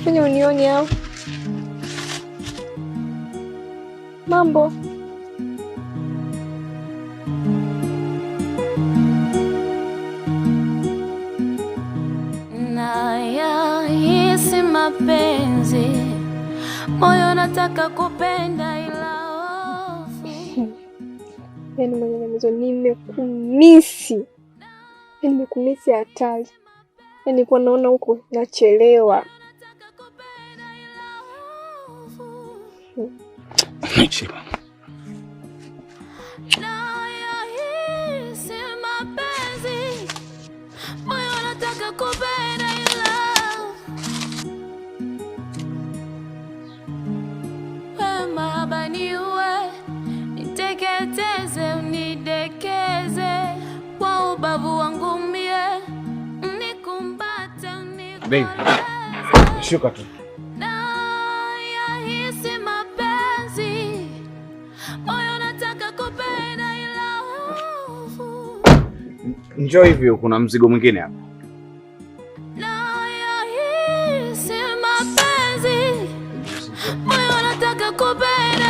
Unajifanya unioni au? Mambo. Nayahisi mapenzi, moyo nataka kupenda ila hofu. Yaani mwenye nimekumisi. Yaani nimekumisi hatari. Yaani kwa naona huko nachelewa. Nayahisi mapenzi, moyo nataka kupenda ila wema baniue, niteketeze, unidekeze kwa ubavu wangu mie, nikumbate, Babe, unikoleze. shuka tu. Nayahisi mapenzi, moyo nataka kupenda ila hofu. Njoo hivyo, kuna mzigo mwingine hapa. Nayahisi mapenzi, moyo nataka kupenda.